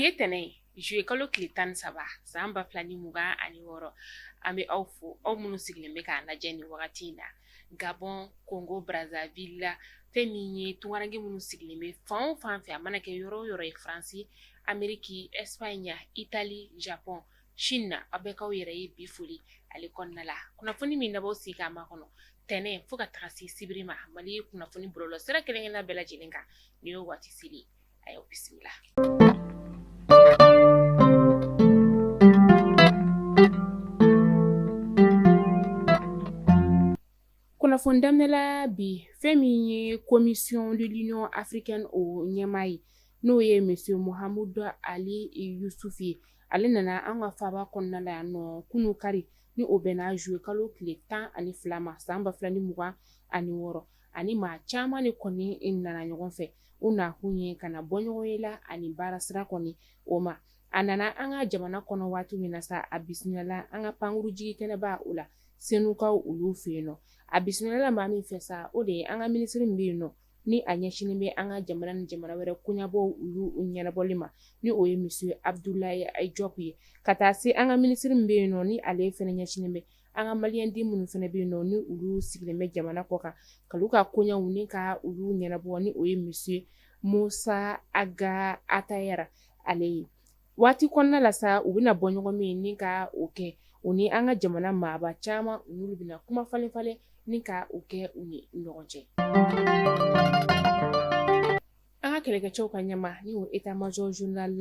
Bi ye tɛnɛn ye, juillet kalo tile 13 san 2026. An bɛ aw fo, aw minnu sigilen bɛ k'an lajɛ nin wagati in na Gabon, Congo Brazzaville la, fɛn min ye tunkaranke minnu sigilen bɛ fan o fan fɛ, a mana kɛ yɔrɔ o yɔrɔ ye, Faransi, Ameriki, Espagne, Italie, Japon, Chine na, aw bɛɛ k'aw yɛrɛ ye bi foli ale kɔnɔna la. Kunnafoni min n'aw b'aw sigi k'a makɔnɔ tɛnɛn fo ka taga se sibiri ma, Mali kunnafoni bɔlɔlɔ sira kelen-kelenna bɛɛ lajɛlen kan, nin y'o waati seli ye. A y'aw bisimila. Kunnafoni daminɛ la bi, fɛn min ye Commission de l'Union africaine o ɲɛmaa ye, n'o ye monsieur Mahamudu Ali Yusufu ye, ale nana an ka faaba kɔnɔna la yan nɔ kunun kari, ni o bɛnna juillet kalo tile 12 ma san 2026. Ani maa caman de kɔni nana ɲɔgɔn fɛ. U nakun ye ka na bɔ ɲɔgɔn ye la ani baara sira kɔni o ma. A nana an ka jamana kɔnɔ waati min na sa, a bisimilala an ka pankurujigi kɛnɛba o la Senukaw olu fɛ yen nɔ. A bisimilala maa min fɛ sa, o de ye an ka minisiri min bɛ yen nɔ, ni a ɲɛsinnen bɛ an ka jamana ni jamana wɛrɛ koɲɛbɔw olu ɲɛnabɔli ma, ni o ye monsieur Abdoulaye Diop ye, ka taa se an ka minisiri min bɛ yen nɔ, ni ale fana ɲɛsinnen bɛ an ka maliyɛnden minnu fana bɛ yen nɔ, ni olu sigilen bɛ jamana kɔ kan, k'olu ka koɲɛw ni ka olu ɲɛnabɔ, ni o ye monsieur Moussa Ag Attaher ale ye. Waati kɔnɔna la sa, u bɛna bɔ ɲɔgɔn min ni ka o kɛ, u ni an ka jamana maaba caman, olu bɛna kuma falen falen ni ka o kɛ u ni ɲɔgɔn cɛ. An ka kɛlɛkɛcɛw ka ɲɛmaa, ni o état major général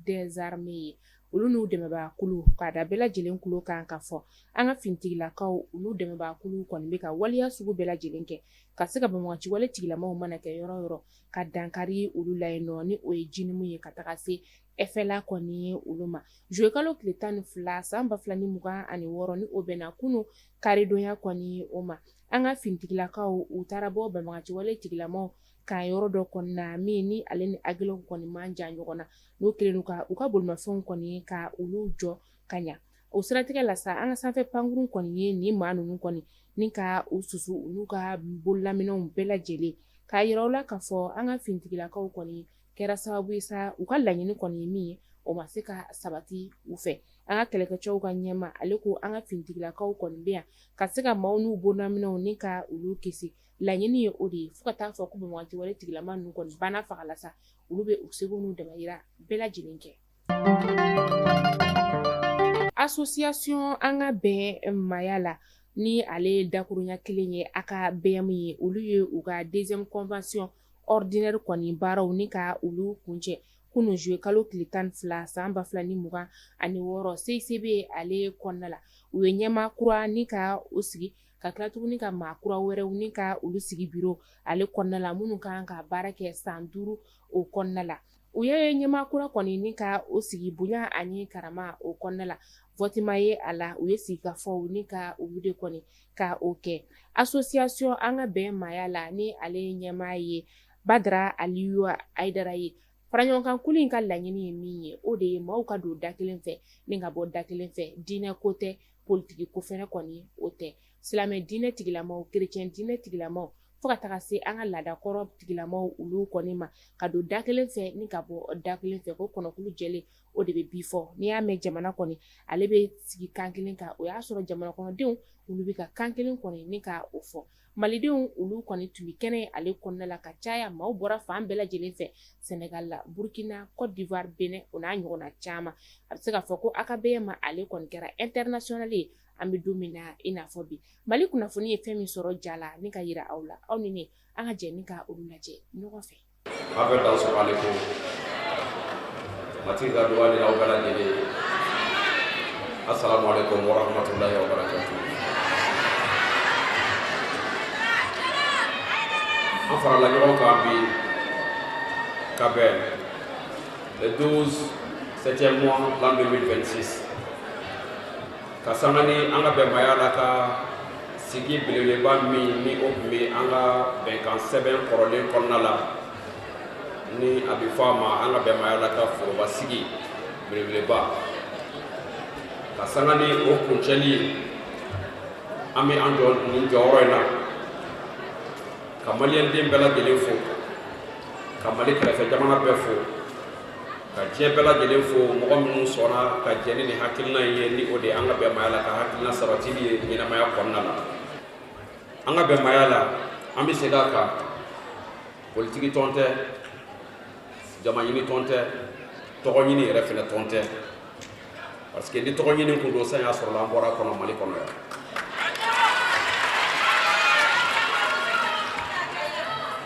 des armées ye, olu n'u dɛmɛbaakulu, k'a da bɛɛ lajɛlen tulo kan k'a fɔ an ka finitigilakaw, olu dɛmɛbaakulu kɔni bɛ ka waleya sugu bɛɛ lajɛlen kɛ ka se ka banbaganciwale tigilamaw mana kɛ yɔrɔ o yɔrɔ, ka dankari olu la yen nɔ, ni o ye JNIM ye, ka taga se FLA kɔni ye olu ma. Juillet kalo tile 12 san 2026, ni o bɛnna kunun karidonya kɔni o ma, an ka finitigilakaw u taara bɔ banbaganciwale tigilamaw kan yɔrɔ dɔ kɔni na, min ni ale ni Aguelhok kɔni man jan ɲɔgɔn na, n'o kɛlen ka u ka bolimafɛnw kɔni ka olu jɔ ka ɲa. O siratigɛ la sa, an ka sanfɛ pankurun kɔni ye nin maa ninnu kɔni ni ka u susu u n'u ka bololaminɛnw bɛɛ lajɛlen, k'a yira u la k'a fɔ an ka finitigilakaw kɔni kɛra sababu ye sa, u ka laɲini kɔni ye min ye, o ma se ka sabati u fɛ. An ka kɛlɛkɛcɛw ka ɲɛmaa, ale ko an ka finitigilakaw kɔni bɛ yan ka se ka maaw n'u bololaminɛnw ni ka olu kisi. Laɲini ye o de ye, fo ka taa fɔ ko banbaganciwale tigilama ninnu kɔni banna faga la sa, olu bɛ u seko n'u damayira bɛɛ lajɛlen kɛ. Association an ka bɛn maaya la, ni ale ye dakurunya kelen ye AKBM ye, olu ye u ka deuxième convention ordinaire kɔni baaraw ni ka olu kuncɛ kunun juillet kalo tile 12 san 2026 CICB ale kɔnɔna la. U ye ɲɛmaa kura ni ka o sigi, ka tila tuguni ka maa kura wɛrɛw ni ka olu sigi bureau ale kɔnɔna la, minnu kan ka baara kɛ san 5 o kɔnɔna la. U ye ɲɛmaa kura kɔni ni ka o sigi bonya ani karama o kɔnɔna la. Vote ma ye a la, u ye sigikafɔw ni ka olu de kɔni ka o kɛ. Association an ka bɛn maaya la, ni ale ɲɛmaa ye Badara Aliyu Hayidara ye, faraɲɔgɔnkankulu in ka laɲini ye min ye, o de ye maaw ka don da kelen fɛ ni ka bɔ da kelen fɛ. Diinɛ ko tɛ, politiki ko fɛnɛ kɔni o tɛ. Silamɛ diinɛ tigilamaw, kerecɛn diinɛ tigilamaw, fo ka taga se an ka laadakɔrɔ tigilamaw olu kɔni ma, ka don da kelen fɛ ni ka bɔ da kelen fɛ, ko kɔnɔkulu jɛlen o de bɛ bi fɔ. N'i y'a mɛn jamana kɔni ale bɛ sigi kan kelen kan, o y'a sɔrɔ jamana kɔnɔdenw olu bɛ ka kan kelen kɔni ni ka o fɔ. Malidenw olu kɔni tun bɛ kɛnɛ ale kɔnɔna la ka caya. Maaw bɔra fan bɛɛ lajɛlen fɛ, Sénégal la, Burkina, Côte d'Ivoire, Bénin, o n'a ɲɔgɔnna caman. A bɛ se k'a fɔ ko AKBM ale kɔni kɛra international ye an bɛ don min na i n'a fɔ bi. Mali kunnafoni ye fɛn min sɔrɔ ja la ni ka yira aw la, aw ni ne, an ka jɛ ni ka olu lajɛ ɲɔgɔn fɛ. Aw bɛɛ dansogo, matigi ka duba ni aw bɛɛ lajɛlen ye. Assalamu alaikum warahmatullahi wabarakatuh. An farala ɲɔgɔn kan bi ka bɛn le 12 septième mois l'an 2026, ka sanga ni an ka bɛnbaya la ka sigi belebeleba min ni o tun bɛ an ka bɛnkan sɛbɛn kɔrɔlen kɔnɔna la, ni a bɛ fɔ a ma an ka bɛnbaya la ka foroba sigi belebeleba, ka sanga ni o kuncɛli ye, an bɛ an jɔ nin jɔyɔrɔ in na ka maliyɛnden bɛɛ lajɛlen fo, ka Mali kɛrɛfɛ jamana bɛɛ fo. Ka diɲɛ bɛɛ lajɛlen fo, mɔgɔ minnu sɔnna ka jɛ ni nin hakilina in ye, ni o de ye an ka bɛnmaya la ka hakilina sabatili ye ɲɛnamaya kɔnɔna la. An ka bɛnmaya la, an bɛ segin a kan, politiki tɔn tɛ, jama ɲini tɔn tɛ, tɔgɔ ɲini yɛrɛ fɛnɛ tɔn tɛ, parce que ni tɔgɔ ɲini kun don, san y'a sɔrɔla an bɔra kɔnɔ Mali kɔnɔ yan.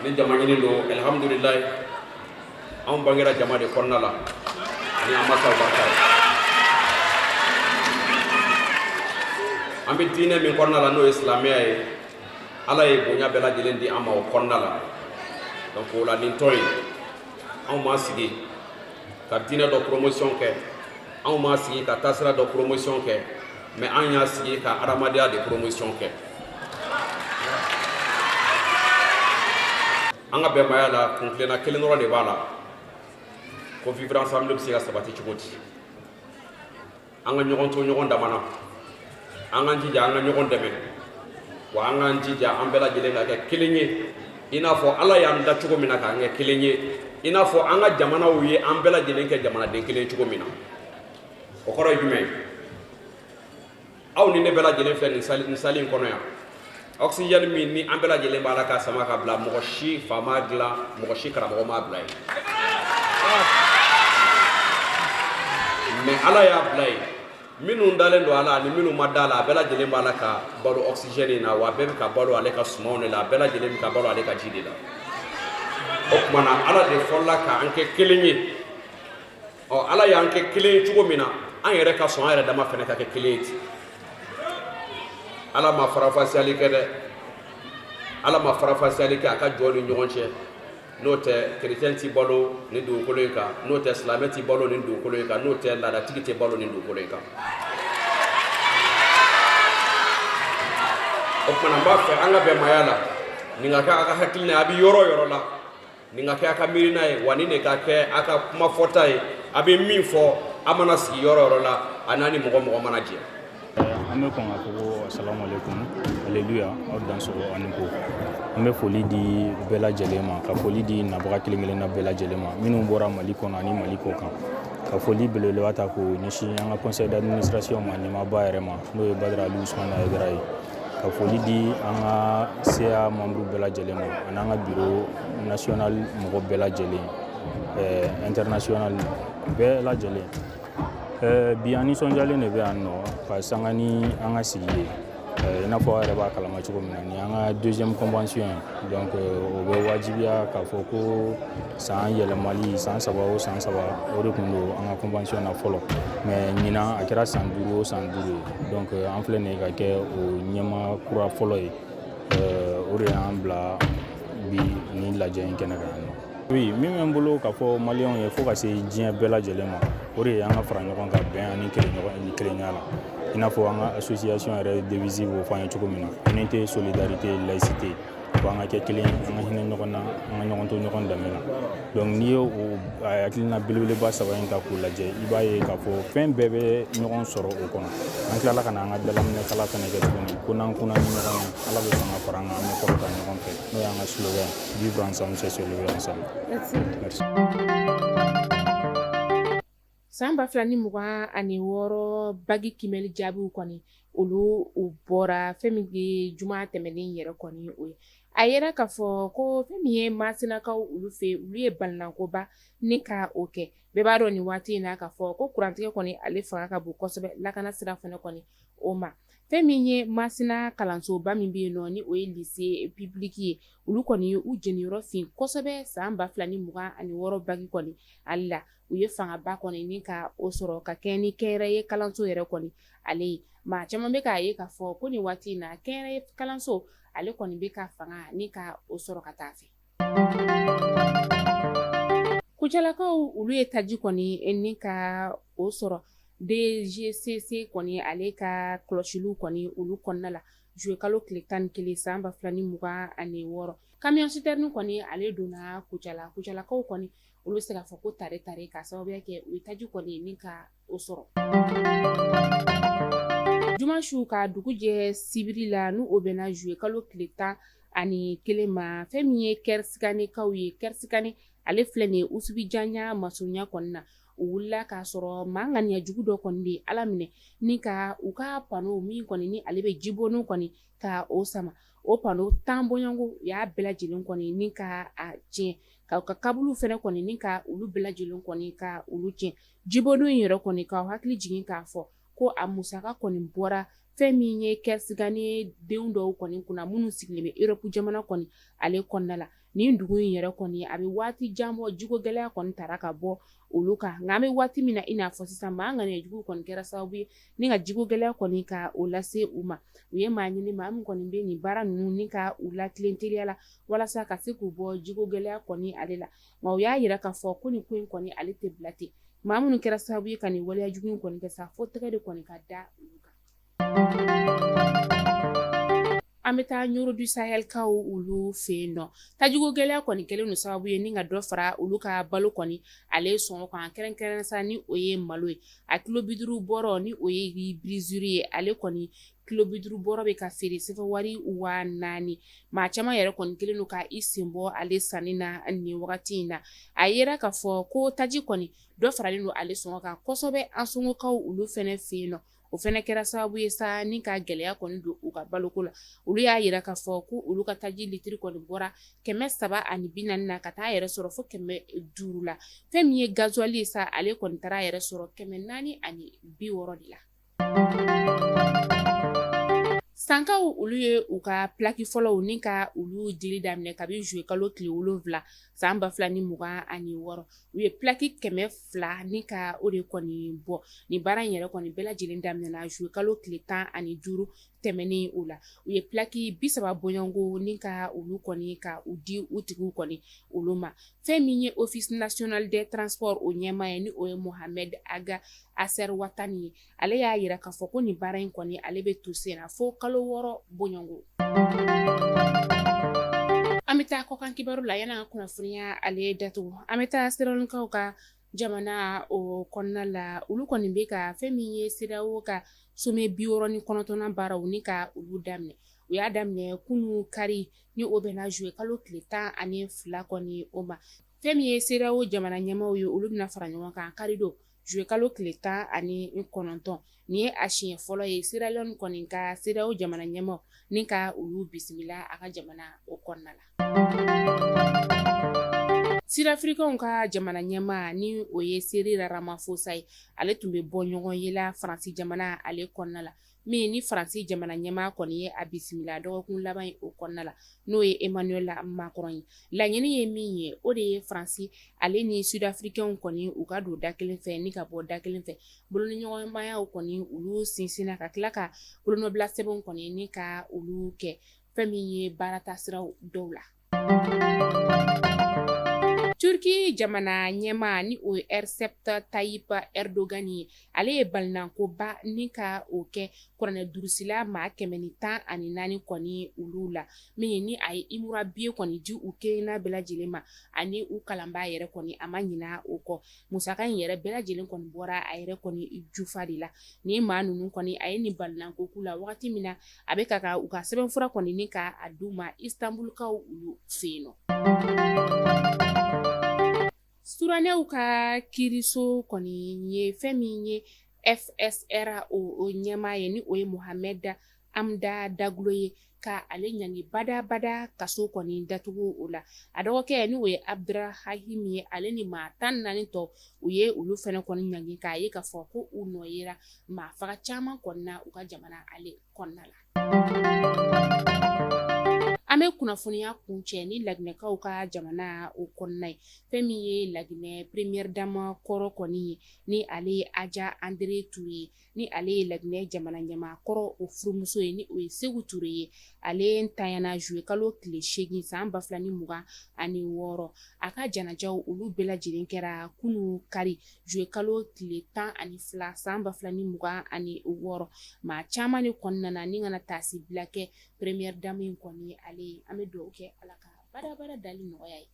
Ni jama ɲini don, alhamdulilayi, anw bangera jama de kɔnɔna la ani an masaw barika ye. An bɛ diinɛ min kɔnɔna la, n'o ye silamɛya ye, Ala ye bonya bɛɛ lajɛlen di an ma o kɔnɔna la. Donc o la, nin tɔn in, anw m'a sigi ka diinɛ dɔ promotion kɛ, anw m'a sigi ka taasira dɔ promotion kɛ, mais an y'a sigi ka adamadenya de promotion kɛ. An ka bɛnmaya la, kuntilenna kelen dɔrɔn de b'a la, ko vivre ensemble bɛ se ka sabati cogo di. An ka ɲɔgɔn to ɲɔgɔn damana, an k'an jija an ka ɲɔgɔn dɛmɛ, wa an k'an jija an bɛɛ lajɛlen ka kɛ kelen ye, i n'a fɔ Ala y'an da cogo min na k'an kɛ kelen ye, i n'a fɔ an ka jamanaw ye an bɛɛ lajɛlen kɛ jamanaden kelen cogo min na. O kɔrɔ ye jumɛn ye? Aw ni ne bɛɛ lajɛlen filɛ nin salle in kɔnɔ yan, oxygène min ni an bɛɛ lajɛlen b'a la k'a sama ka bila, mɔgɔ si fa m'a dilan, mɔgɔ si karamɔgɔ m'a bila yen, mais Ala y'a bila yen. Minnu dalen don a la ani minnu ma da a la, a bɛɛ lajɛlen b'a la ka balo oxygène in na, wa a bɛɛ bɛ ka balo ale ka sumanw de la, a bɛɛ lajɛlen bɛ ka balo ale ka ji de la. O tuma na, Ala de fɔlɔla k'an kɛ kelen ye. Ɔ, Ala y'an kɛ kelen ye cogo min na, an yɛrɛ ka sɔn an yɛrɛ dama fana ka kɛ kelen ye ten. Ala ma farafasiyali kɛ dɛ, Ala ma farafasiyali kɛ a ka jɔn ni ɲɔgɔn cɛ. N'o tɛ, kerecɛn ti balo nin dugukolo in kan, n'o tɛ, silamɛ ti balo nin dugukolo in kan, n'o tɛ, laadatigi tɛ balo nin dugukolo in kan. O tuma na, n b'a fɛ an ka bɛn maaya la, nin ka kɛ a ka hakilina ye a bɛ yɔrɔ o yɔrɔ la, nin ka kɛ a ka miirina ye, wa nin de ka kɛ a ka kuma fɔta ye, a bɛ min fɔ a mana sigi yɔrɔ o yɔrɔ la, a n'a ni mɔgɔ mɔgɔ mana jɛ. An bɛ kɔn ka fɔ ko asalamu aleykum, aleluya, aw dansɔgɔ ani ko. An bɛ foli di bɛɛ lajɛlen ma, ka foli di nabaga kelen kelenna bɛɛ lajɛlen ma, minnu bɔra Mali kɔnɔ ani Mali kɔ kan, ka foli belebeleba ta k'o ɲɛsin an ka conseil d'administration ma, ɲɛmaaba yɛrɛ ma, n'o ye Badara Ali Usumani Hayidara ye, ka foli di an ka CA membre bɛɛ lajɛlen ma ani an ka bureau national mɔgɔ bɛɛ lajɛlen, international bɛɛ lajɛlen. Bi an nisɔndiyalen de bɛ yan nɔ ka sanga ni an ka sigi ye. I n'a fɔ aw yɛrɛ b'a kalama cogo min na, nin y'an ka deuxième convention ye. Donc o bɛ wajibiya k'a fɔ ko san yɛlɛmali san 3 o san 3, o de tun don an ka convention na fɔlɔ, mais ɲinan a kɛra san 5 o san 5 ye. Donc an filɛ nin ye ka kɛ o ɲɛmaa kura fɔlɔ ye. O de y'an bila bi nin lajɛ in kɛnɛ kan yan nɔ. Oui, min bɛ n bolo k'a fɔ maliyɛnw ye, fo ka se diɲɛ bɛɛ lajɛlen ma, o de ye an ka fara ɲɔgɔn kan bɛn ani kelenya la, i n'a fɔ an ka association yɛrɛ devise b'o fɔ an ye cogo min na: unité, solidarité, laïcité. Ko an ka kɛ kelen, an ka hinɛ ɲɔgɔn na, an ka ɲɔgɔn to ɲɔgɔn danbe la. Donc n'i ye o hakilina belebeleba saba in ta k'o lajɛ, i b'a ye k'a fɔ fɛn bɛɛ bɛ ɲɔgɔn sɔrɔ o kɔnɔ. An tilala ka na an ka dalaminɛkala fɛnɛ kɛ tuguni ko n'an kunna ni ɲɔgɔn ye, Ala bɛ sɔn ka fara an kan, an bɛ kɔrɔta ɲɔgɔn fɛ, n'o y'an ka slogan: vivre ensemble, c'est se lever ensemble. Merci. Merci. San 2026 bagi kimɛli jaabiw kɔni, olu u bɔra. Fɛn min ye juma tɛmɛnen yɛrɛ kɔni, o ye a yera k'a fɔ ko fɛn min ye Masinakaw olu fɛ, olu ye balinankoba ni ka o kɛ. Bɛɛ b'a dɔn nin waati in na k'a fɔ ko kurantigɛ kɔni, ale fanga ka bon kosɛbɛ, lakana sira fana kɔni o ma. Fɛn min ye Masina kalansoba min bɛ yen nɔ, ni o ye lycée public ye, olu kɔni ye u jeniyɔrɔ fin kosɛbɛ san 2026 bagi kɔni ale la. U ye fangaba kɔni ni ka o sɔrɔ ka kɛ ni kɛnyɛrɛye kalanso yɛrɛ kɔni ale ye. Maa caman bɛ k'a ye k'a fɔ ko nin waati in na, kɛnyɛrɛye kalanso ale kɔni bɛ ka fanga ni ka o sɔrɔ ka taa fɛ. Kucalakaw olu ye taji kɔni ni ka o sɔrɔ DGCC kɔni ale ka kɔlɔsiliw kɔni olu kɔnɔna la juillet kalo tile 11 san 2026. Camion citerne kɔni ale donna Kucala. Kucalakaw kɔni olu bɛ se k'a fɔ ko tare tare, ka sababuya kɛ u ye taji kɔni ni ka o sɔrɔ. Juma su ka dugu jɛ sibiri la, n'u o bɛnna juillet kalo tile 11 ma, fɛn min ye Kɛrisikanikaw ye, Kɛrisikani Ale filɛ nin ye Usubijanya masurunya kɔni na. U wulila k'a sɔrɔ maa ŋaniya jugu dɔ kɔni de Ala minɛ ni ka u ka panneau min kɔni ni ale bɛ jibonniw kɔni ka o sama. O panneau 10 bɔɲɔgɔnko u y'a bɛɛ lajɛlen kɔni ni ka a tiɲɛ, ka u ka kabuluw fɛnɛ kɔni ni ka olu bɛɛ lajɛlen kɔni ka olu tiɲɛ. Jibonniw in yɛrɛ kɔni, k'aw hakili jigin k'a fɔ ko a musaka kɔni bɔra fɛn min ye Kersigane denw dɔw kɔni kunna minnu sigilen bɛ Europe jamana kɔni ale kɔnɔna la. Nin dugu in yɛrɛ kɔni a bɛ waati jan bɔ, jiko gɛlɛya kɔni taara ka bɔ olu kan. Nka an bɛ waati min na i n'a fɔ sisan, maa ŋaniya jugu kɔni kɛra sababu ye ni ka jiko gɛlɛya kɔni ka o lase u ma. U ye maa ɲini, maa min kɔni bɛ nin baara ninnu ni ka u latilen teliya la walasa ka se k'u bɔ jiko gɛlɛya kɔni ale la. Nka u y'a jira k'a fɔ ko nin ko in kɔni ale tɛ bila ten. Maa minnu kɛra sababu ye ka nin waleya jugu in kɔni kɛ sa, fo tɛgɛ de kɔni ka da olu kan. An bɛ taa Ɲɔrɔ du Sahelkaw olu fɛ yen nɔ. Tajiko gɛlɛya kɔni kɛlen don sababu ye ni ka dɔ fara olu ka balo kɔni ale sɔngɔ kan, kɛrɛnkɛrɛn sa ni o ye malo ye. A kilo 50 bɔrɔ ni o ye riz brisure ye, ale kɔni kilo 50 bɔrɔ bɛ ka feere sefa wari 4000. Maa caman yɛrɛ kɔni kɛlen don ka i sen bɔ ale sanni na nin wagati in na. A yera k'a fɔ ko taji kɔni dɔ faralen don ale sɔngɔ kan kosɛbɛ Ansongokaw olu fɛnɛ fɛ yen nɔ. O fɛnɛ kɛra sababu ye sa ni ka gɛlɛya kɔni don u ka baloko la. Olu y'a jira k'a fɔ ko olu ka taji litiri kɔni bɔra 340 na ka taa yɛrɛ sɔrɔ fo 500 la. Fɛn min ye gasoil ye sa, ale kɔni taara yɛrɛ sɔrɔ 460 de la. Sankaw olu ye u ka plaki fɔlɔw ni ka olu dili daminɛ kabi juillet kalo tile 7 san 2026. U ye plaki 200 ni ka o de kɔni bɔ. Nin baara in yɛrɛ kɔni bɛɛ lajɛlen daminɛna juillet kalo tile 15 tɛmɛnen o la. U ye plaki 30 bɔɲɔgɔnko ni ka olu kɔni ka u di u tigiw kɔni olu ma. Fɛn min ye Office national des transports o ɲɛmaa ye, ni o ye Mohamed Aga Aser Watani ye, ale y'a jira k'a fɔ ko nin baara in kɔni ale bɛ to sen na fo kalo 6 bɔɲɔgɔnko. An bɛ taa kɔkan kibaru la yanni an ka kunnafoniya ale datugu. An bɛ taa Sierra-Leonekaw ka jamana o kɔnɔna la. Olu kɔni bɛ ka fɛn min ye CEDEAO ka sommet 69nan baaraw ni ka olu daminɛ. U y'a daminɛ kunun kari ni o bɛnna juillet kalo tile 12 kɔni o ma. Fɛn min ye CEDEAO jamana ɲɛmaaw ye, olu bɛna fara ɲɔgɔn kan karidon juillet kalo tile 19. Nin ye a siɲɛ fɔlɔ ye Sierra Leone kɔni ka CEDEAO jamana ɲɛmaaw ni ka olu bisimila a ka jamana o kɔnɔna la. Sud-Africainw ka jamana ɲɛmaa ni o ye Cyril Ramaphosa ye, ale tun bɛ bɔ ɲɔgɔn ye la Faransi jamana ale kɔnɔna la, min ni Faransi jamana ɲɛmaa kɔni ye a bisimila dɔgɔkun laban in o kɔnɔna la, n'o ye Emmanuel Macron ye. Laɲini ye min ye, o de ye Faransi ale ni Sud-Africainw kɔni u ka don da kelen fɛ ni ka bɔ da kelen fɛ, boloniɲɔgɔnmayaw kɔni olu sinsinna ka tila ka bolonɔbila sɛbɛnw kɔni ni ka olu kɛ fɛn min ye baara taasiraw dɔw la. Turki jamana ɲɛmaa ni o ye Recep Tayyip Erdogan ye, ale ye balinankoba ni ka o kɛ kuranɛ durusila maa 114 kɔni olu la, min ni a ye imura biye kɔni di u kelenna bɛɛ lajɛlen ma ani u kalanbaa yɛrɛ kɔni, a ma ɲina o kɔ. Musaka in yɛrɛ bɛɛ lajɛlen kɔni bɔra a yɛrɛ kɔni jufa de la. Nin maa ninnu kɔni, a ye nin balinanko k'u la wagati min na a bɛ ka u ka sɛbɛnfura kɔni ni ka a d'u ma Istanbulkaw olu fɛ yen nɔ. Sudanɛw ka kiiriso kɔni ye fɛn min ye FSR o ɲɛmaa ye, ni o ye Mohamed Hamdan Daglo ye, ka ale ɲangi badabada kaso kɔni datugu o la. A dɔgɔkɛ ni o ye Abdurahim ye, ale ni maa 14 tɔ, u ye olu fɛnɛ kɔni ɲangi k'a ye k'a fɔ ko u nɔ yera maa faga caman kɔni na u ka jamana ale kɔnɔna la. An bɛ kunnafoniya kuncɛ ni Laginɛkaw ka jamana o kɔnɔna ye. Fɛn min ye Laginɛ première dame kɔrɔ kɔni ye, ni ale ye Aja Andre Ture ye, ni ale ye Laginɛ jamana ɲɛmaa kɔrɔ o furumuso ye, ni o ye Seku Ture ye, ale ntanyana juillet kalo tile 8 san 2026. A ka janajaw olu bɛɛ lajɛlen kɛra kunun kari juillet kalo tile 12 san 2026. Maa caman de kɔni nana ni ka na taasibila kɛ première dame in kɔni ale ye. An bɛ dugawu kɛ Ala ka badabada dali nɔgɔya ye.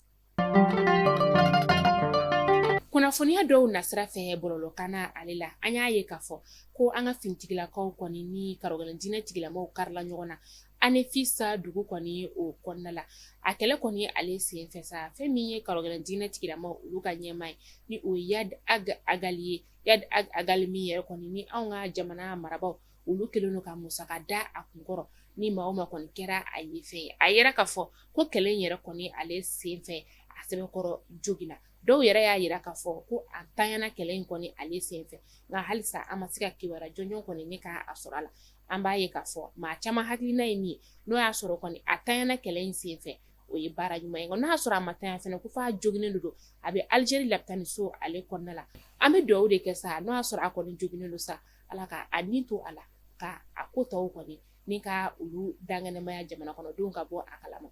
Kunnafoniya dɔw nasira fɛ bɔlɔlɔkan na ale la, an y'a ye k'a fɔ ko an ka finitigilakaw kɔni ni karɔgɛlɛn diinɛ tigilamaw karila ɲɔgɔn na Anefis dugu kɔni o kɔnɔna la. A kɛlɛ kɔni ale senfɛ sa, fɛn min ye karɔgɛlɛn diinɛ tigilamaw olu ka ɲɛmaa ye, ni o ye Iyad Ag Agali ye. Iyad Ag Agali min yɛrɛ kɔni ni anw ka jamana marabaaw olu kɛlen don ka musaka da a kunkɔrɔ ni maa o maa kɔni kɛra a ye fɛn ye. A yɛrɛ k'a fɔ ko kɛlɛ in yɛrɛ kɔni ale senfɛ, a sɛbɛkɔrɔ joginna. Dɔw yɛrɛ y'a jira k'a fɔ ko a tanyana kɛlɛ in kɔni ale senfɛ, nka halisa an ma se ka kibaruya jɔnjɔn kɔni ni k'a sɔrɔ a la. An b'a ye k'a fɔ maa caman hakilina ye min ye, n'o y'a sɔrɔ kɔni a tanyana kɛlɛ in senfɛ, o ye baara ɲuman ye, nka n'a y'a sɔrɔ a ma tanya fana, ko f'a joginnen don, a bɛ Algérie lapitaniso ale kɔnɔna la. An bɛ dugawu de kɛ sa, n'o y'a sɔrɔ a kɔni joginnen don sa, Ala ka a ni to a la, ka a ko tɔw kɔni ni ka olu dankɛnɛmaya jamana kɔnɔdenw ka bɔ a kalama.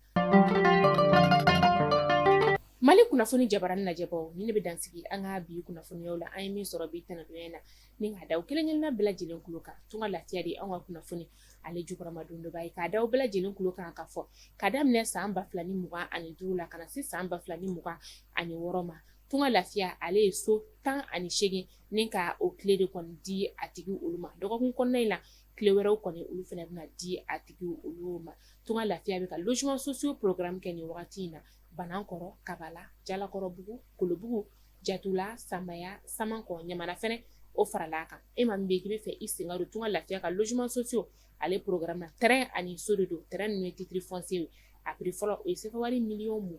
Mali kunnafoni jabarani lajɛbaw, ni ne bɛ dansigi an ka bi kunnafoniyaw la. An ye min sɔrɔ bi tɛnɛndonya in na, ni ka da aw kelen-kelenna bɛɛ lajɛlen tulo kan, Tunga Lafiya de anw ka kunnafoni ale jukɔrɔmadondonba ye, k'a da aw bɛɛ lajɛlen tulo kan k'a fɔ ka daminɛ san 2025 la ka na se san 2026 ma, Tunga Lafiya ale ye so 18 ni ka o clé de kɔni di a tigi olu ma. Dɔgɔkun kɔnɔna in na, clé wɛrɛw kɔni olu fana bɛna di a tigi olu ma. Tunga Lafiya bɛ ka logement sociaux programme kɛ nin wagati in na Banankɔrɔ, Kabala, Jalakɔrɔbugu, Kolobugu, Jatula, Samaya, Samankɔ, Ɲamana fɛnɛ o farala a kan. E ma min bɛ k'i bɛ fɛ i sen ka don Tunga Lafiya ka logement sociaux ale programme na, terrain ani so de don. Terrain ninnu ye titre foncier ye. A prix fɔlɔ, o ye CFA wari miliyɔn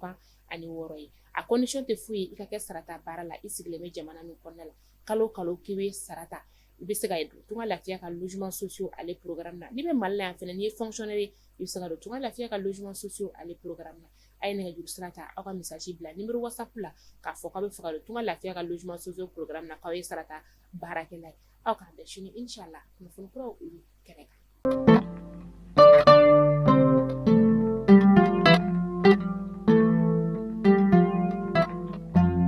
26 ye. A condition tɛ foyi ye, i ka kɛ sarata baara la, i sigilen bɛ jamana min kɔnɔna la, kalo kalo k'i bɛ sara ta, i bɛ se ka don Tunga Lafiya ka logement sociaux ale programme na. N'i bɛ Mali la yan fɛnɛ, n'i ye fonctionnaire ye, i bɛ se ka don Tunga Lafiya ka logement sociaux ale programme na. A ye nɛgɛjuru sira ta, aw ka message bila numéro WhatsApp la k'a fɔ k'aw bɛ fɛ ka don Tunga Lafiya ka logement sociaux programme na, k'aw ye sarata baarakɛla ye. Aw k'an bɛn sini, inshallah, kunnafoni kuraw olu.